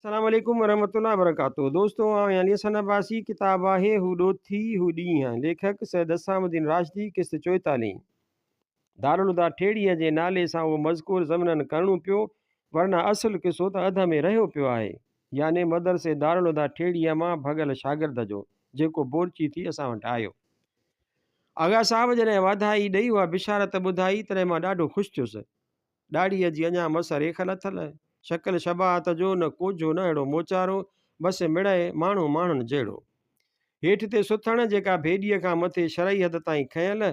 السلام عليڪم ورحمة الله وبرڪاته دوستو آئون آهيان علي حسن عباسي ڪتاب آهي هو ڏوٿي هو ڏينهن ليکڪ سيد حسام الدين راشدي قسط چوئيتاليهين دارالهديٰ ٺيڙهيء جي نالي سان اهو مذڪور ضمناً ڪرڻو پيو ورنه اصل قصو ته اڌ ۾ رهيو پيو آهي يعني مدرسي دارالهديٰ ٺيڙهيء مان ڀڳل شاگرد جو جيڪو بورچي ٿي اسان وٽ آيو. آغا صاحب جڏهن واڌائي ڏئي اها بشارت ٻڌائي تڏهن مان ڏاڍو خوش ٿيس. ڏاڙهيء جي اڃا مس ريک لٿل، شڪل شباهت جو نه ڪوجهو نه اهڙو موچارو، بس مڙئي ماڻهو ماڻهن جهڙو. هيٺ تي سٿڻ، جيڪا ڀيڏيء کان مٿي شرعي حد تائين کنيل،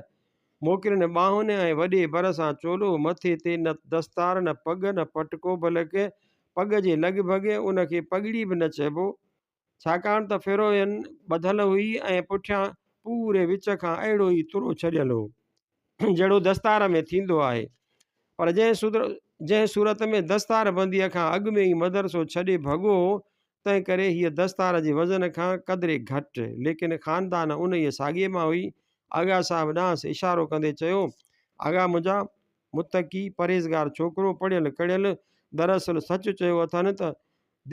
موڪرين ٻانهن ۽ وڏي بر سان چولو، مٿي تي نه دستار نه پڳ نه پٽڪو بلڪ پڳ جي لڳ ڀڳ ان کي پڳڙي به نه چئبو، ڇاڪاڻ ته فيروئن ٻڌل هئي ۽ پٺيان پوري وچ کان اهڙو ئي ترو ڇڏيل هو، جهڙو دستار ۾ ٿيندو آهي. پر جنهن صورت ۾ دستار بنديء کان اڳ ۾ ئي مدرسو ڇڏي ڀڳو هو، تنهن ڪري هيء دستار جي وزن کان قدري گهٽ، ليڪن خاندان انهيء ساڳئي مان هئي. آغا صاحب ڏانهس اشارو ڪندي چيو، آغا منهنجا، متقي، پرهيزگار ڇوڪرو، پڙهيل ڪڙهيل، دراصل سچ چيو اٿن ته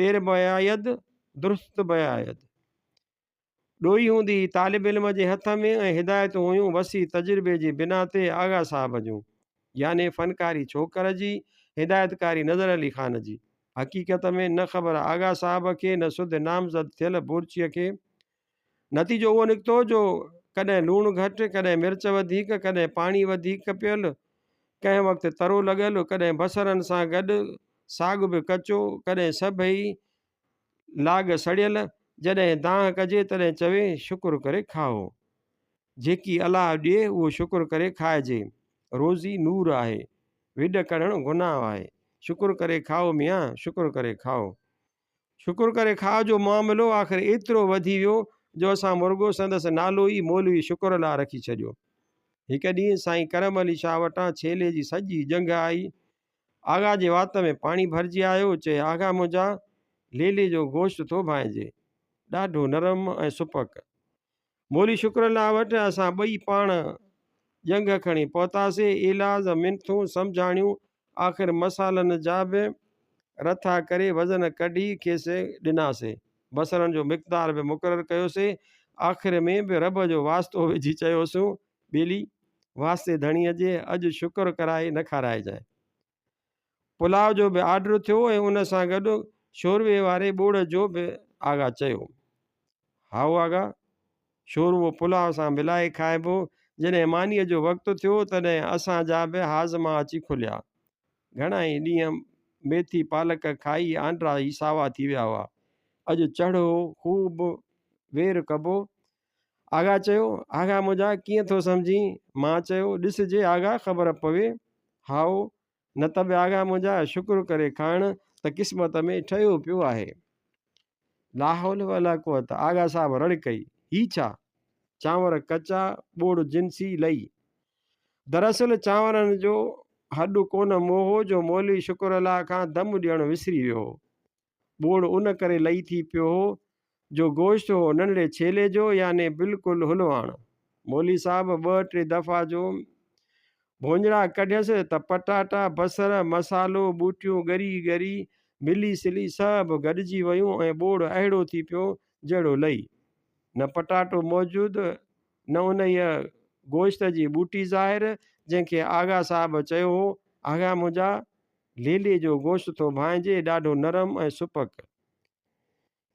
دير بيايد درست بيايد. ڏوئي هوندي هئي طالب علم جي هٿ ۾ ۽ هدايتون هيون وسيع تجربي جي بنا تي آغا صاحب جون يعني فنڪاري ڇوڪر جي هدايتڪاري نظر علي خان جي. حقيقت ۾ نه خبر آغا صاحب کي نه سڌ نامزد ٿيل بورچيء کي. نتيجو اهو نڪتو جو ڪڏهن لوڻ گهٽ، ڪڏهن مرچ وڌيڪ، ڪڏهن پاڻي وڌيڪ پيل، ڪنهن وقت ترو لڳل، ڪڏهن بصرن سان گڏ ساڳ به ڪچو، ڪڏهن سڀئي لاڳ سڙيل، جڏهن دانهن ڪجي تڏهن چوي شڪر ڪري کائو. جيڪي الله ڏئي اهو شڪر ڪري کائجي. روزي نور آهي. وڏ ڪڍڻ گناهه آهي. شڪر ڪري کائو ميان، شڪر ڪري کائو. شڪر ڪري کاء جو معاملو آخر ايترو وڌي ويو جو اسان مرڳو سندس نالو ئي مولوي شڪر الله رکي ڇڏيو. هڪ ڏينهن سائين ڪرم علي شاهه وٽان ڇيلي جي سڄي ڄنگهه آئي. آغا جي وات ۾ پاڻي ڀرجي آيو، چئي آغا منهنجا، ليلي جو گوشت ٿو ڀانئجي. ڏاڍو نرم ۽ سپڪ. مولوي شڪر الله وٽ اسان ٻئي پاڻ ڄنگهه کڻي پهتاسي. ايلاز، منٿون، سمجهاڻيون، آخر مصالحن جا به رٿا ڪري وزن ڪڍي کيس ڏناسي. بصرن جو مقدار به مقرر ڪيوسي. آخر ۾ به رب جو واسطو وجهي چيوسون، ٻيلي! واسطي ڌڻيء جي، اڄ شڪر ڪرائي نه کارائجانء. پلاء جو به آرڊر ٿيو ۽ ان سان گڏ شوروي واري ٻوڙ جو به آغا چيو. هائو آغا! شوروو پلاء سان ملائي کائبو. جڏهن مانيء جو وقت ٿيو، تڏهن اسان جا به هاضما اچي کليا. گهڻا ئي ڏينهن ميٿي پالڪ کائي آنڊرا ئي ساوا ٿي ويا هئا. اڄ چڙ هو، خوب وير ڪبو. آغا چيو، آغا منهنجا ڪيئن ٿو سمجهين؟ مان چيو، ڏسجي آغا خبر پوي. هائو، نه ته به آغا منهنجا شڪر ڪري کائڻ ته قسمت ۾ ٺهيو پيو آهي. لاحول ولا قوت آغا صاحب رڙ ڪئي، هي ڇا؟ چانور ڪچا، ٻوڙ جنسي لئي. دراصل چانورن جو هڏ ڪونه موهو جو مولوي شڪر الله کان دم ڏيڻ وسري ويو هو. ٻوڙ ان ڪري لئي ٿي پيو هو جو گوشت هو ننڍڙي ڇيلي جو يعني بلڪل حلواڻ. مولوي صاحب ٻه ٽي دفعا جو ڀوڃڙا ڪڍيس ته پٽاٽا، بصر، مصالحو، ٻوٽيون ڳري ڳري، ملي سلي سڀ گڏجي ويون ۽ ٻوڙ اهڙو ٿي پيو جهڙو لئي. نه پٽاٽو موجود نه انهيء گوشت جي ٻوٽي ظاهر جنهن کي آغا صاحب چيو هو، آغا منهنجا! ليلي جو گوشت ٿو ڀانئجي ڏاڍو نرم ۽ سپڪ.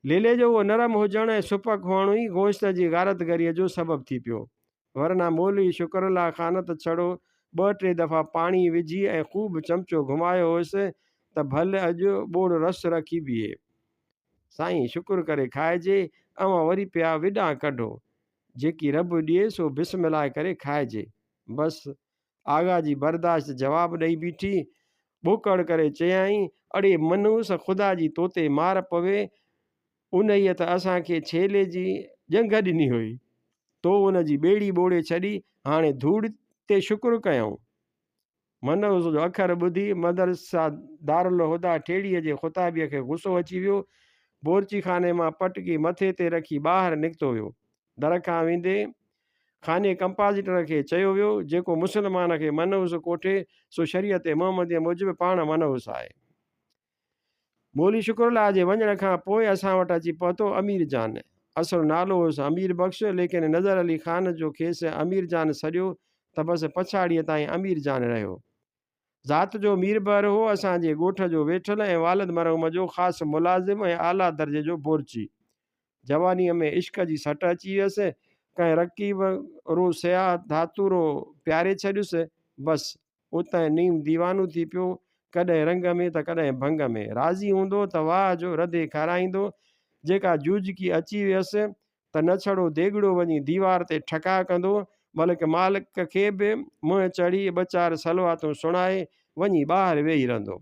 ليلي جو اهو نرم هجڻ ۽ سپڪ هئڻ ئي گوشت جي غارتگريء جو سبب ٿي پيو. ورنه مولوي شڪر الله خان ته ڇڙو ٻه ٽي دفعا پاڻي وجهي ۽ خوب چمچو گهمايو هيس ته ڀل اڄ ٻوڙ رس رکي بيهي. سائين شڪر ڪري کائجي، اوهان وري پيا وڏان ڪڍو. جيڪي رب ڏئي سو بسم الله ڪري کائجي. بس آغا جي برداشت جواب ڏئي بيٺي. ٻوڪڙ ڪري چيائين، اڙي منحوس خدا جي توتي مار پوي، انهيء ته اسان کي ڇيلي جي ڄنگهه ڏني هئي، تو ان جي ٻيڙي ٻوڙي ڇڏي، هاڻي ڌوڙ تي شڪر ڪيائون. منحوس جو اکر ٻڌي مدرسه دارالهديٰ ٺيڙهيء جي خطابيء کي غصو اچي ويو. بورچيخاني مان پٽڪي مٿي تي رکي ٻاهر نڪتو ويو. در کان ويندي خاني ڪمپازيٽر کي چيو ويو، جيڪو مسلمان کي منحوس ڪوٺي، سو شريعت محمديء موجب پاڻ منحوس آهي. مولوي شڪر الله جي وڃڻ کان پوء اسان وٽ اچي پهتو امير جان. اصل نالو هوس امير بخش، ليڪن نظر علي خان جو کيس امير جان سڏيو ته بس پڇاڙيء تائين امير جان رهيو. ذات جو ميربحر هو، اسان جي ڳوٺ جو ويٺل ۽ والد مرحوم جو خاص ملازم ۽ اعليٰ درجي جو بورچي. جوانيء ۾ عشق جي سٽ اچي ويس، ڪنهن رقيب رو سياهه ڌاتورو پياري ڇڏيس، بس، اتان نيم ديوانو ٿي پيو، ڪڏهن رنگ ۾ ته ڪڏهن ڀنگ ۾. راضي هوندو ته واهه جو رڌي کارائيندو، جيڪا جوجڪي اچي ويس ته نه ڇڙو ديڳڙو وڃي ديوار تي ٺڪاء ڪندو، بلڪ مالڪ کي به منهن چڙهي ٻه چار صلواتون سڻائي وڃي ٻاهر ويهي رهندو.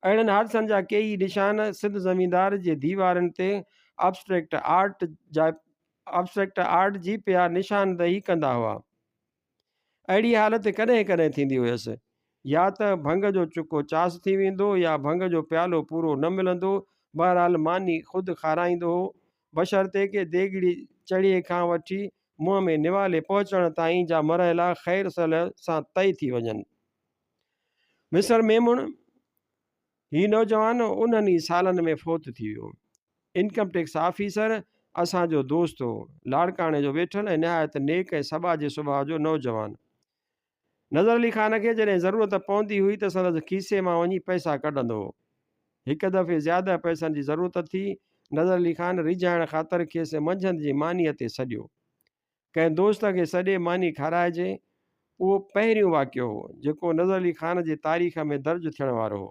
اهڙن حادثن جا ڪيئي نشان سنڌ زميندار جي ديوارن تي ابسٽريڪٽ آرٽ جا ابسٽريڪٽ آرٽ جي پيا نشاندهي ڪندا هئا. اهڙي حالت ڪڏهن ڪڏهن ٿيندي هيس. يا ته ڀنگ جو چڪو چاس ٿي ويندو يا ڀنگ جو پيالو پورو نه ملندو. بهرحال ماني خود کارائيندو هو. بشرطيڪ ديڳڙي چڙهي کان وٺي منهن ۾ نوالي پهچڻ تائين جا مرحلا خير صلح سان طئي ٿي وڃن. مصر ميمڻ، هي نوجوان انهن ئي سالن ۾ فوت ٿي ويو. انڪم ٽيڪس آفيسر اسان جو دوست هو. لاڙڪاڻي جو ويٺل ۽ نهايت نيڪ ۽ سٻاجهي سڀاء جو نوجوان. نظر علي خان کي جڏهن ضرورت پوندي هئي ته سندس کيسي مان وڃي پئسا ڪڍندو هو. هڪ دفعي زياده پئسن جي ضرورت ٿي. نظر علي خان ريجهائڻ خاطر کيس منجهند جي مانيء تي سڏيو. ڪنهن دوست کي سڏي ماني کارائجي، اهو پهريون واقعو هو، جيڪو نظر علي خان جي تاريخ ۾ درج ٿيڻ وارو هو.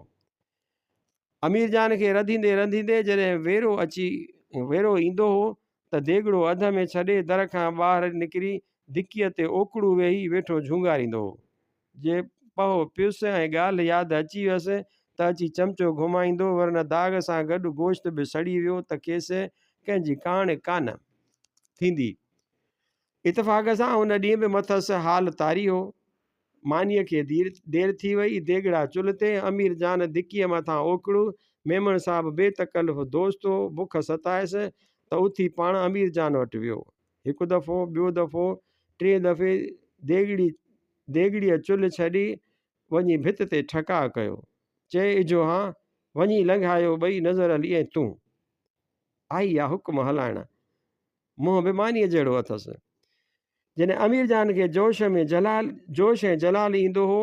امير جان کي رڌيندي رڌيندي جڏهن ويرو اچي ويرو ايندو هو ته ديڳڙو اڌ ۾ ڇڏي در کان ٻاهر نڪري دڪيء تي اوڪڙو ويهي ويٺو جهونگاريندو هو. جي پهو پيس ۽ ڳالهه ياد اچي ويس ته اچي چمچو گهمائيندو، ورنه داغ سان گڏ گوشت به سڙي ويو ته کيس ڪنهن جي ڪاڻ ڪانه ٿيندي. اتفاق سان ان ڏينهن به مٿس حال طاري هو. مانيء کي دير ٿي وئي، ديڳڙا چلهه تي، امير جان دڪيء مٿان اوڪڙو، ميمڻ صاحب بي تڪلف دوست هو، بک ستايس ته اٿي پاڻ امير جان وٽ ويو. هڪ دفعو، ٻيو دفعو، ٽئين دفعي ديڳڙي ديڳڙيء چلهه ڇڏي وڃي ڀت تي ٺڪاء ڪيو. چئي، اجهو هان، وڃي لنگهايو ٻئي نظر علي ۽ تون. آئي آ حڪم هلائڻ. منهن به مانيء جهڙو اٿس. جڏهن امير جان کي جوش ۾ جلال جوش ۽ جلال ايندو هو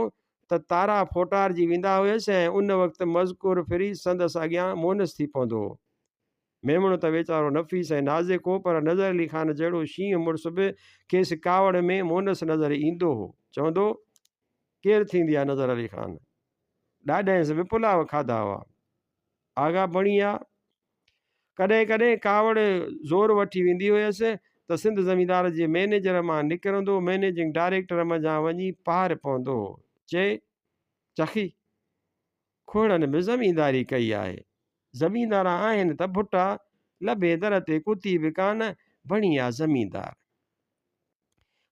ته تارا ڦوٽارجي ويندا هيس ۽ ان وقت مذڪور ڦري سندس اڳيان مونس ٿي پوندو هو. ميمڻ ته ويچارو نفيس ۽ نازڪ هو پر نظر علي خان جهڙو شينهن مڙس به کيس ڪاوڙ ۾ مونس نظر ايندو هو. چوندو، ڪير ٿيندي آ نظر علي خان؟ ڏاڏهنس به پلاء کاڌا هئا. آغا بڻي آ. ڪڏهن ڪڏهن ڪاوڙ زور وٺي ويندي هيس ته سنڌ زميندار جي مئنيجر مان نڪرندو مئنيجنگ ڊائريڪٽر منجهان وڃي پار پوندو هو. چئي، چخي! کوڙن به زمينداري ڪئي آهي. زميندار آهن ته ڀٽا، لڀي در تي ڪتي به ڪانه، بڻي آ زميندار.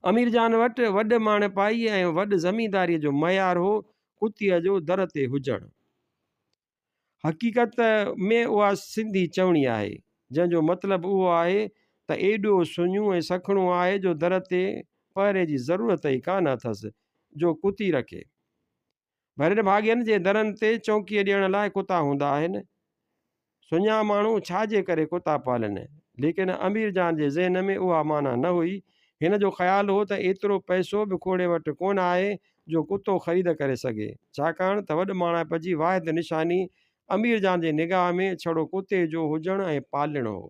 امير جان وٽ وڏ ماڻهپائي ۽ وڏ زمينداريء جو معيار هو ڪتيء جو در تي هجڻ. حقيقت ۾ اها سنڌي چوڻي آهي، جنهن جو مطلب اهو آهي ته ايڏو سڃو ۽ سکڻو آهي جو در تي پهري جي ضرورت ئي ڪانه اٿس جو ڪتي رکي. ڀرين ڀاڳين جي درن تي چونڪيء ڏيڻ لاء ڪتا هوندا آهن. سڃا ماڻهو ڇا جي ڪري ڪتا پالين؟ ليڪن امير جان جي ذهن ۾ اها معنيٰ نه هئي. هن جو خيال هو ته ايترو پئسو به کوڙي وٽ ڪونه آهي جو ڪتو خريد ڪري سگهي. ڇاڪاڻ ته وڏ ماڻهائپ جي واحد نشاني امير جان جي نگاهه ۾ ڇڙو ڪتي جو هجڻ ۽ پالڻ هو.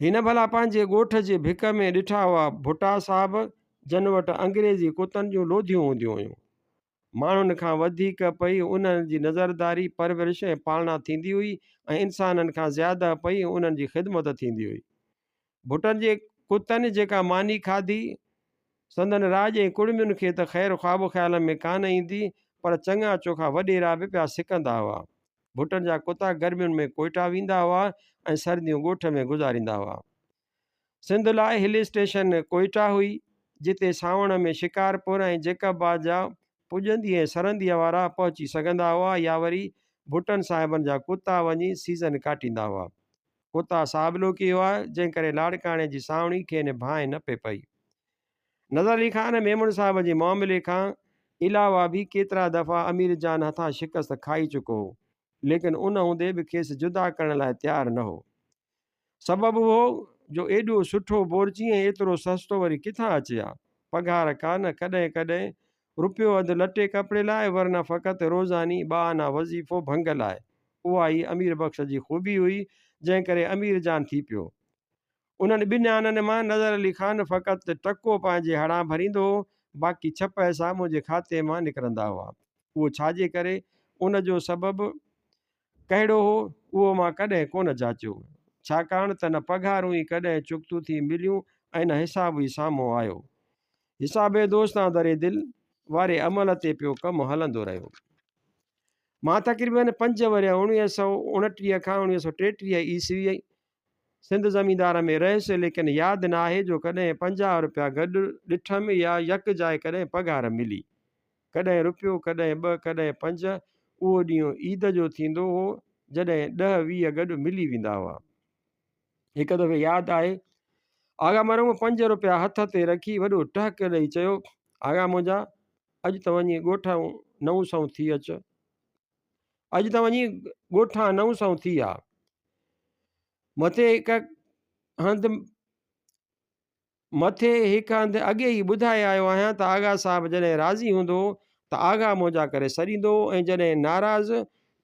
هن ڀلا پنهنجي ڳوٺ جي ڀڪ ۾ ڏٺا هئا ڀٽا صاحب جن وٽ انگريزي ڪتن جون لوڌيون هونديون هيون. ماڻهن کان وڌيڪ پئي انهن جي نظرداري، پرورش ۽ پالنا ٿيندي هئي ۽ انسانن کان زياده پئي انهن جي خدمت ٿيندي هئي. ڀٽن جي ڪتن جيڪا ماني کاڌي، سندن راڄ ۽ ڪڙمين کي ته خير خواب خيال ۾ ڪانه ايندي، پر چڱا چوکا وڏيرا به پيا سڪندا هئا. ڀٽن جا ڪتا گرمين ۾ ڪوئيٽا ويندا هئا ۽ سرديون ڳوٺ ۾ گذاريندا هئا. سنڌ لاء هل اسٽيشن ڪوئيٽا هئي، جتي سانوڻ ۾ شڪارپور ۽ جيڪب آباد جا پڄندي ۽ سرنديء وارا پهچي سگهندا هئا يا وري ڀٽن صاحبن جا ڪتا وڃي سيزن ڪاٽيندا هئا. ڪتا صاحبلوڪي هئا، جنهن ڪري لاڙڪاڻي جي سانوڻي کين ڀانء نه پئي پئي. نظر علي خان ميمڻ صاحب جي معاملي کان علاوه به ڪيترا دفعا امير جان هٿان شڪست کائي چڪو هو، ليڪن ان هوندي به کيس جدا ڪرڻ لاء تيار نه هو. سبب اهو جو ايڏو سٺو بورچي ۽ ايترو سستو وري ڪٿان اچي ها. پگهار ڪانه، ڪڏهن ڪڏهن رپيو اڌ لٽي ڪپڙي لاء، ورنه فقط روزاني ٻه آنا وظيفو ڀنگ لاء. اها ئي امير بخش جي خوبي هئي، جنهن ڪري امير جان ٿي پيو. انهن ٻن آنن مان نظر علي خان فقط ٽڪو پنهنجي هڙان ڀريندو هو، باقي ڇهه پئسا منهنجي کاتي مان نڪرندا هئا. اهو ڇا جي ڪري؟ ان جو سبب ڪهڙو هو، اهو مان ڪڏهن ڪونه جاچيو. ڇاڪاڻ ته نه پگهارون ئي ڪڏهن چڪتو ٿي مليون ۽ نه حساب ئي سامهون آيو. حساب دوستان دري دل واري عمل تي پيو ڪم هلندو رهيو. مان تقريباً پنج ورهيه 1929 کان 1933 عيسوي سنڌ زميندار ۾ رهيس، ليڪن ياد ناهي جو ڪڏهن 50 رپيا گڏ ڏٺم يا يڪجاء ڪڏهن پگهار ملي. ڪڏهن رپيو، ڪڏهن ٻه، ڪڏهن پنج. اهو ڏينهن عيد جو ٿيندو هو، جڏهن ڏهه 20 گڏ ملي ويندا هئا. هڪ دفعي ياد آهي، آغا مرحوم پنج رپيا هٿ تي رکي وڏو ٽهڪ ڏئي چيو، آغا منهنجا، اڄ ته وڃي ڳوٺ نئون سنئون ٿي اچ. اڄ ته وڃي ڳوٺان نئون سنئون ٿي آ. مٿي هڪ هنڌ مٿي هڪ هنڌ اڳي ئي ٻڌائي آيو آهيان ته آغا صاحب جڏهن راضي هوندو هو ته آغا منهنجا ڪري سڏيندو هو ۽ جڏهن ناراض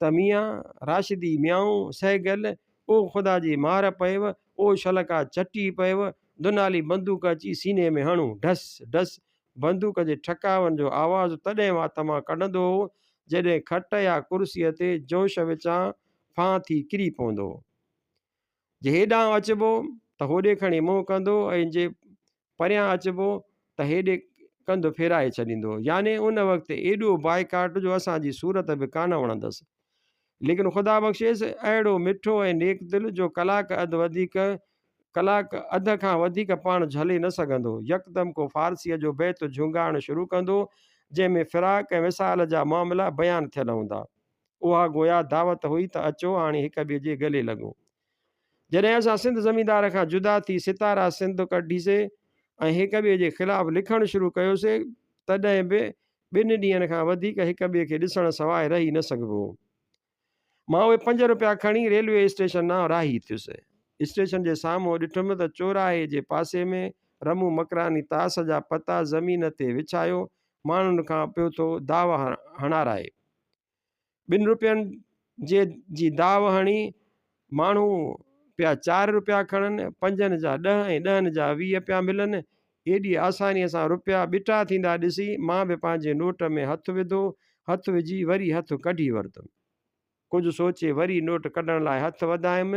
ته ميان، راشدي ميائون، سهگل، او خدا جي مار پيو، او شلڪا چٽي پيو، دنالي بندوق اچي سيني ۾ هڻون، ڍس، ڍس، بندوق جي ٺڪاون جو آواز تڏهن وات مان ڪڍندو هو، جڏهن کٽ يا ڪرسيء تي جوش وچان ڦانهه ٿي ڪري پوندو هو. جي هيڏانهن اچبو ته هوڏي کڻي منهن ڪندو ۽ جي پريان اچبو ته هيڏي ڪنڌ ڦيرائي ڇڏيندو هو. يعني ان وقت ايڏو بائيڪاٽ جو اسان جي صورت به ڪانه وڻندس. ليڪن خدا بخشيس اهڙو مٺو ۽ نيڪ دل جو ڪلاڪ اڌ وڌيڪ ڪلاڪ اڌ کان وڌيڪ پاڻ جهلي نه سگهندو. يڪدم ڪو فارسيء جو بيت جهونگارڻ شروع ڪندو، جنهن ۾ فراق ۽ وصال جا معاملا بيان ٿيل هوندا. اها گويا دعوت هئي ته اچو هاڻي هڪ ٻئي جي ڳلي لڳون. جڏهن اسان سنڌ زميندار کان جدا ٿي ستارا سنڌ ڪڍيسي ۽ هڪ ٻئي جي خلاف لکڻ شروع ڪيوسي، تڏهن به ٻن ڏينهن کان وڌيڪ هڪ ٻئي کي ڏسڻ سواء رهي نه سگهبو هو. مان اهي پنج روپيا کڻي ريلوي اسٽيشن ڏانهن راهي ٿيس. اسٽيشن جي سامهون ڏٺم ته چوراهي جي پاسي ۾ رمون مڪراني تاس جا پتا زمين تي وڇايو ماڻهن کان پيو ٿو داو هڻارائي. ٻن روپين جي جي داو هڻي ماڻهو پيا چار روپيا کڻن، پنجن جا ڏهه ۽ ڏهن جا 20 پيا ملن. ايڏي آسانيء سان روپيا ٻٽا ٿيندا ڏسي مان به پنهنجي نوٽ ۾ هٿ وڌو، هٿ وجهي وري هٿ ڪڍي ورتم. ڪجهه سوچي وري نوٽ ڪڍڻ لاء هٿ وڌايم.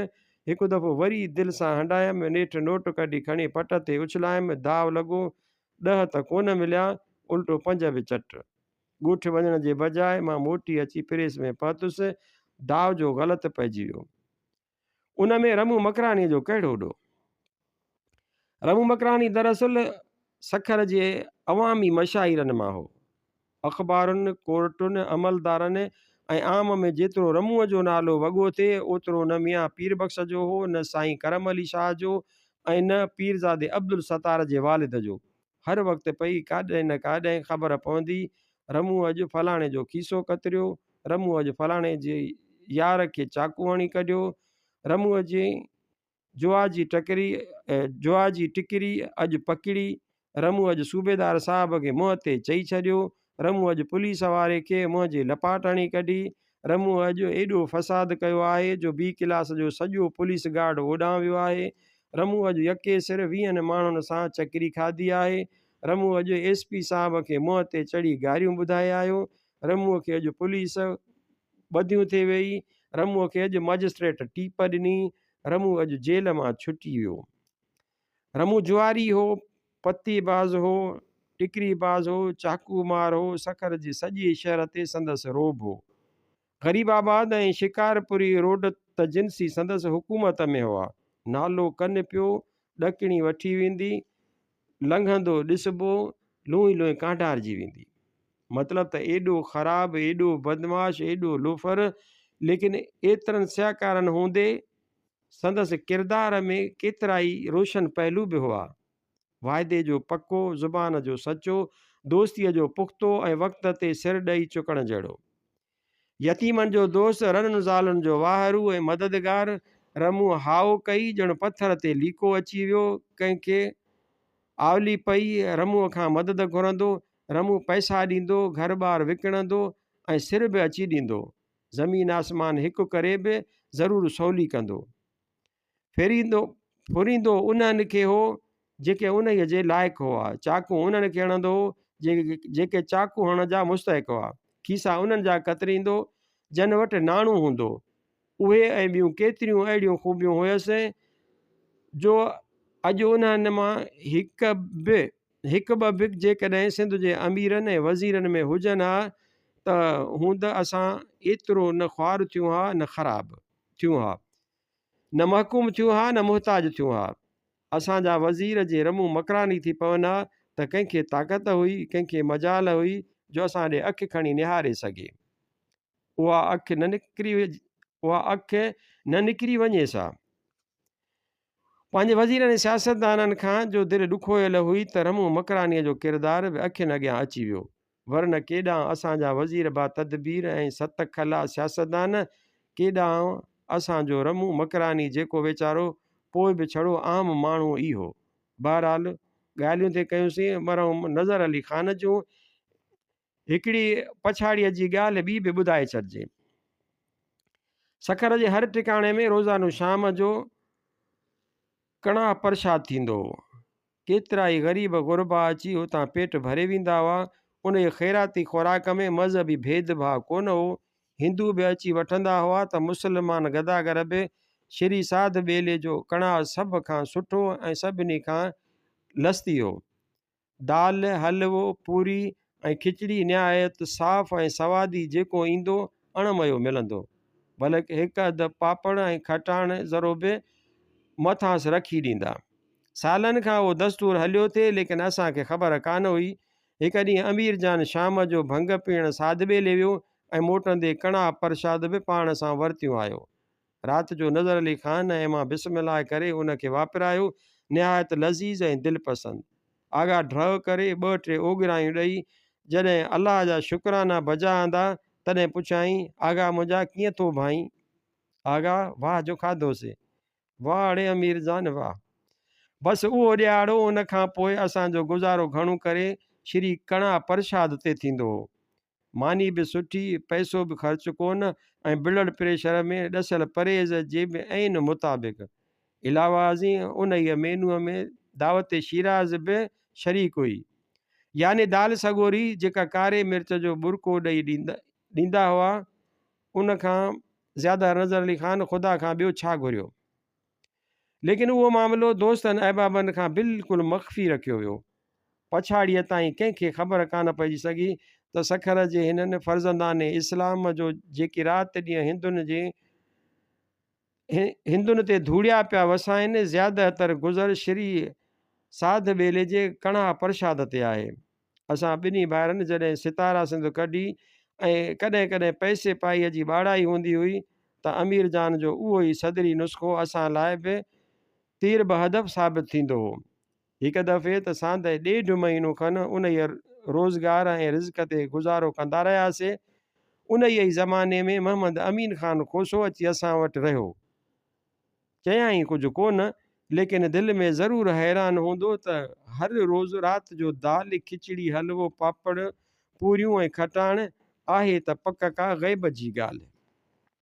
هڪ دفعو وري دل سان هنڊايم، نيٺ نوٽ ڪڍي کڻي پٽ تي اڇلايم، داو لڳو، ڏهه ته ڪونه مليا، الٽو پنج به چٽ. ڳوٺ وڃڻ جي بجاء مان موٽي اچي پريس ۾ پهتس، داء جو غلط پئجي ويو. ان ۾ رمون مڪرانيء جو ڪهڙو ڏوهه؟ رمون مڪراني دراصل سکر جي عوامي مشاهيرن مان هو. اخبارن، ڪورٽن، عملدارن ۽ عام ۾ جيترو رمونء جو نالو وڳو ٿئي، اوترو نه ميان پير بخش جو هو، نه سائين ڪرم علي شاهه جو ۽ نه پيرزادي عبدالستار جي والد جو. هر وقت پئي ڪاڏهن نه ڪاڏهن خبر پوندي، رمون اڄ فلاڻي جو کيسو ڪتريو، رمون اڄ فلاڻي جي يار کي چاقو هڻي ڪڍيو، رمونء جي جوا جي ٽڪري جوا جي ٽڪري اڄ پڪڙي، رمون اڄ صوبيدار صاحب کي منهن تي چئي ڇڏيو، رمون اڄ پوليس واري کي منهن جي لپاٽ هڻي ڪڍي، رمون اڄ ايڏو فساد ڪيو آهي جو بي ڪلاس جو سڄو پوليس گارڊ اوڏانهن ويو آهي. رمون اڄ يڪي سر ويهن ماڻهن سان چڪري کاڌي آهي. رمون اڄ ايس پي صاحب کي منهن تي چڙهي گاريون ٻڌائي آيو. رمونء کي اڄ پوليس ٻڌيون ٿي ويئي. رمونء کي اڄ مئجسٽريٽ ٽيپ ڏني. رمون اڄ جيل مان ڇٽي ويو. رمون جواري هو، پتي باز هو، ٽڪري باز هو، چاقو مار هو، سکر جي سڄي شهر تي سندس رعب هو. غريب آباد ۽ شڪارپوري روڊ ته جنسي سندس حڪومت ۾ هئا. نالو ڪن پيو، ڏڪڻي وٺي ويندي، لنگهندو ڏسبو، لونء لونء ڪانڊارجي ويندي. مطلب ته ايڏو خراب، ايڏو بدمعاش، ايڏو لوفر، ليڪن ايترن سهڪارن هوندي سندس ڪردار ۾ ڪيترائي روشن پهلو به هئا. واعدي جو پڪو، زبان جو سچو، دوستيء جو پختو ۽ وقت تي سر ڏئي چڪڻ جهڙو. يتيمن جو دوست، رنن زالن جو واهرو ۽ مددگار. رمون هائو ڪئي، ڄڻ پٿر تي ليڪو اچي ويو. ڪنهن کي آولي پئي، رمونء کان مدد گهرندو. رمون پئسا ڏيندو، گهر ٻار وڪڻندو ۽ سر به اچي ڏيندو. زمين آسمان هڪ ڪري به ضرور سولي ڪندو. ڦريندو ڦريندو انهن کي هو، جيڪي انهيء جي لائق هئا. چاقون انهن کي هڻندو هو، جيڪي چاقون هڻڻ جا مستحق هئا. کيسا انهن جا ڪتريندو، جن وٽ ناڻو هوندو. اهي ۽ ٻيون ڪيتريون اهڙيون خوبيون هيس، جو اڄ انهن مان هڪ به هڪ ٻه به جيڪڏهن سنڌ جي اميرن ۽ وزيرن ۾ هجن ها ته هوند اسان ايترو نه خوار ٿيون ها نه خراب ٿيون ها. نه محڪوم ٿيون ها نه محتاج ٿيون ها. اسان جا وزير جي رمون مڪراني ٿي پون ها ته ڪنهن کي طاقت هئي، ڪنهن کي مجال هئي جو اسان ڏي اک کڻي نهاري سگهي. اها اک نه نڪري اها اک نه نڪري وڃيس ها. پنهنجي وزيرن ۽ سياستدانن کان جو دل ڏکويل هئي ته رمون مڪرانيء جو ڪردار به اکين اڳيان اچي ويو. ورنه ڪيڏانهن اسان جا وزير با تدبير ۽ ست کلا سياستدان، ڪيڏانهن اسان جو رمون مڪراني جيڪو ويچارو پوء به ڇڙو عام ماڻهو ئي هو. بهرحال ڳالهيون ٿي ڪيونسين مرحوم نظر علي خان جون. هڪڙي پڇاڙيء جي ڳالهه ٻي به ٻڌائي ڇڏجي. سکر جي هر ٽڪاڻي ۾ روزانو شام جو ڪڻاهه پرشاد ٿيندو هو. ڪيترائي غريب غربا اچي اتان پيٽ ڀري ويندا هئا. انهيء خيراتي خوراڪ ۾ مذهبي ڀيد ڀاء ڪونه هو. هندو به اچي وٺندا هئا ته مسلمان گداگر به. شري ساڌ ٻيلي جو ڪڻاهه سڀ کان سٺو ۽ سڀني کان لستي هو. دال، حلوو، پوري ۽ کچڙي نهايت صاف ۽ سوادي جيڪو ايندو اڻ ميو ملندو. بلڪ هڪ اڌ پاپڙ ۽ کٽاڻ ذرو به مٿانئس رکي ڏيندا. سالن کان اهو دستور هليو ٿي ليڪن اسان کي خبر ڪانه هئي. هڪ ڏينهن امير جان شام جو ڀنگ پيئڻ ساڌٻيلي ويو ۽ موٽندي ڪڻاهه پرشاد به پاڻ سان ورتيون آيو. رات جو نظر علي خان ۽ مان بسم الله ڪري ان کي واپرايو، نهايت لذيذ ۽ دلپسند. آغا ڍؤ ڪري ٻه ٽي اوڳرايون ڏئي، جڏهن الله جا شڪرانا بجا آندا، تڏهن پڇيائين، آغا منهنجا ڪيئن ٿو ڀانئين؟ آغا، واهه جو کاڌوسي. واهه اڙي امير جان واهه. بس اهو ڏهاڙو ان کان پوء اسان جو گذارو گهڻو ڪري شري ڪڻا پرشاد تي ٿيندو هو. ماني به سٺي، پئسو به خرچ ڪونه ۽ بلڊ پريشر ۾ ڏسيل پرهيز جي به عين مطابق. علاوه ازين انهيء مينوء ۾ دعوت شيراز به شريڪ هئي. يعني دال سڳوري جيڪا ڪاري مرچ جو ٻرڪو ڏئي ڏيندا هئا، ان کان زياده نظر علي خان خدا کان ٻيو ڇا گهريو. ليڪن اهو معاملو دوستن احبابن کان بلڪل مخفي رکيو ويو. پڇاڙيء تائين ڪنهن کي خبر ڪانه پئجي سگهي ته سکر جي هنن فرزندان اسلام جو جيڪي رات ڏينهن هندن جي هندن تي ڌوڙيا پيا وسائين، زياده تر گذر شري ساڌ ٻيلي جي ڪڻاهه پرشاد تي آهي. اسان ٻنهي ڀائرن جڏهن ستارا سنڌ ڪڍي ۽ ڪڏهن ڪڏهن پئسي پائيء جي ٻاڙائي هوندي هئي ته امير جان جو اهو ئي صدري نسخو اسان لاء به تير بهدف ثابت ٿيندو هو. هڪ دفعي ته ساندهه ڏيڍ مهينو کن انهيء روزگار ۽ رزق تي گذارو ڪندا رهياسي. انهيء ئي زماني ۾ محمد امين خان کوسو اچي اسان وٽ رهيو. چيائين ڪجهه ڪونه، ليڪن دل ۾ ضرور حيران هوندو ته هر روز رات جو دال، کچڙي، حلوو، پاپڙ، پوريون ۽ کٽاڻ آهي ته پڪ ڪا غيب جي ڳالهه.